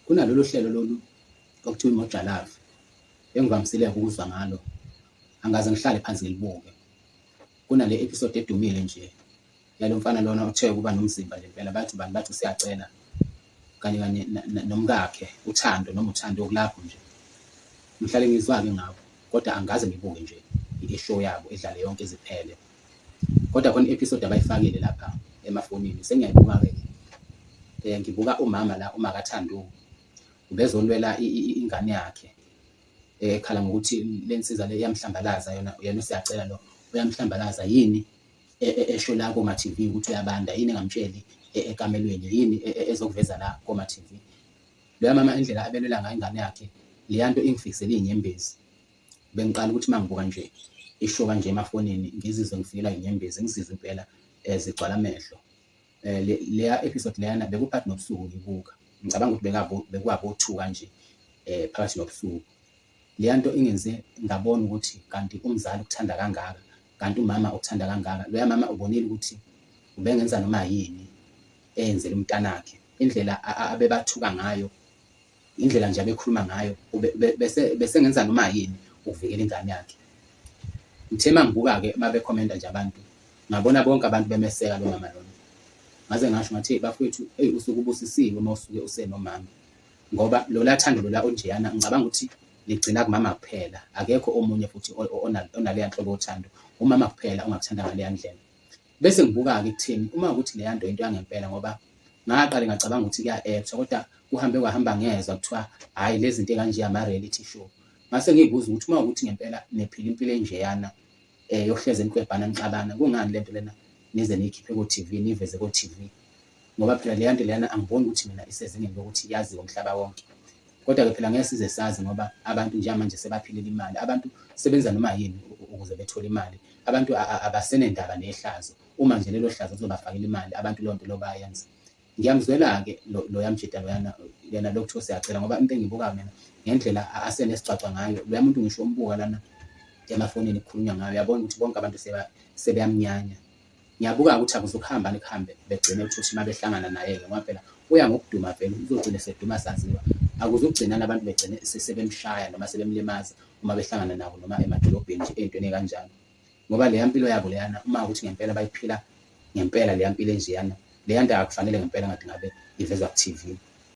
Kunalolu hlelo lolu okuthiwa iMoja Love engivamisile ukuzwa ngalo, angikaze ngihlale phansi ngilibuke. Kunale episode edumile nje yalo mfana lona othe ukuba nomzimba nje impela, bathi ubani, bathi uSiyacela kanye kanye nomkakhe uThando noma uThando okulapho nje. Ngihlale ngizwa-ke ngabo kodwa angikaze ngibuke nje i-show yabo idlale yonke iziphele. Kodwa khona i-episode abayifakile lapha emafonini sengiyayibuka-ke ngibuka umama la uma kaThando ubezolwela ingane yakhe ekhala ngokuthi le nsizwa le iyamhlambalaza yona, yena uSiyacela lo uyamhlambalaza. Yini esho la koma-TV ukuthi uyabanda, yini engamtsheli ekamelweni, yini ezokuveza la koma-TV? Loya mama indlela abelwela ngayo ingane yakhe, leya nto ingifikisele iy'nyembezi. Bengiqala ukuthi uma ngibuka nje isho kanje emafonini ngizizwe ngifikelwa inyembezi, ngizizwe impela zigcwala amehlo. Leya episode leyana bekuphakathi nobusuku ngibuka, ngicabanga ukuthi bekuwabo-2 kanje phakathi nobusuku. Leya nto ingenze ngabona ukuthi kanti umzali ukuthanda kangaka, kanti umama ukuthanda kangaka. Loya mama ubonile ukuthi ubengenza noma yini eyenzela umntanakhe, indlela abebathuka ngayo, indlela nje abekhuluma ngayo, bese bese ngenza noma yini ukuvikela ingane yakhe. Ngithe mangibuka-ke uma bekhomenta nje abantu, ngabona bonke abantu bemeseka lo mama lona. Ngaze ngasho ngathi bafowethu, eyi usuke ubusisiwe uma usuke usenomama, ngoba lola thando lola olunjeyana ngicabanga ukuthi ligcina kumama kuphela, akekho omunye futhi onaleya nhlobo yothando, umama kuphela ongakuthanda ngaleya ndlela. Bese ngibuka-ke ekutheni uma ukuthi leya nto into yangempela, ngoba ngaqale ngacabanga ukuthi kuya-act-wa, kodwa kuhambe kwahamba ngezwa kuthiwa hhayi lezi zinto ekanje ama-reality show. Ngase ngiy'buza ukuthi uma ukuthi ngempela niphila impilo enjeyana yokuhleze niklwebhana nixabana, kungani lento lena nize niyikhiphe ko-TV, niyiveze ko-TV? Ngoba phela leya nto leyana angiboni ukuthi mina isezingeni lokuthi yaziwe umhlaba wonke. Kodwa-ke phela ngeke size sazi ngoba abantu njengamanje sebaphilela imali, abantu sebenza noma yini ukuze bethole imali. Abantu abasenendaba nehlazo, uma nje lelo hlazo lizobafakela imali, abantu leyo nto leyo bayayenza. Ngiyamzwela-ke loya mjita loyana, yena lo kuthiwa uSiyacela, ngoba into engiyibukayo mina ngendlela asenesigcwagcwa ngayo loya muntu, ngisho umbuka lana emafonini kukhulunywa ngayo, uyabona ukuthi bonke abantu sebeyamnyanya. Ngiyabuka ukuthi akuzukuhamba nikuhambe begcine ukuthi uma behlangana naye-ke, ngoba phela uya ngokuduma vele, uzogcina eseduma saziwa. Akuzugcinana abantu begcine sebemshaya noma sebemlimaza uma behlangana nabo noma emadolobheni nje ey'ntweni ey'kanjalo. Ngoba leya mpilo yabo leyana uma ukuthi ngempela bayiphila ngempela leya mpilo enjeyana, leya nto akufanele ngempela ngathi ngabe ivezwa ku-TV.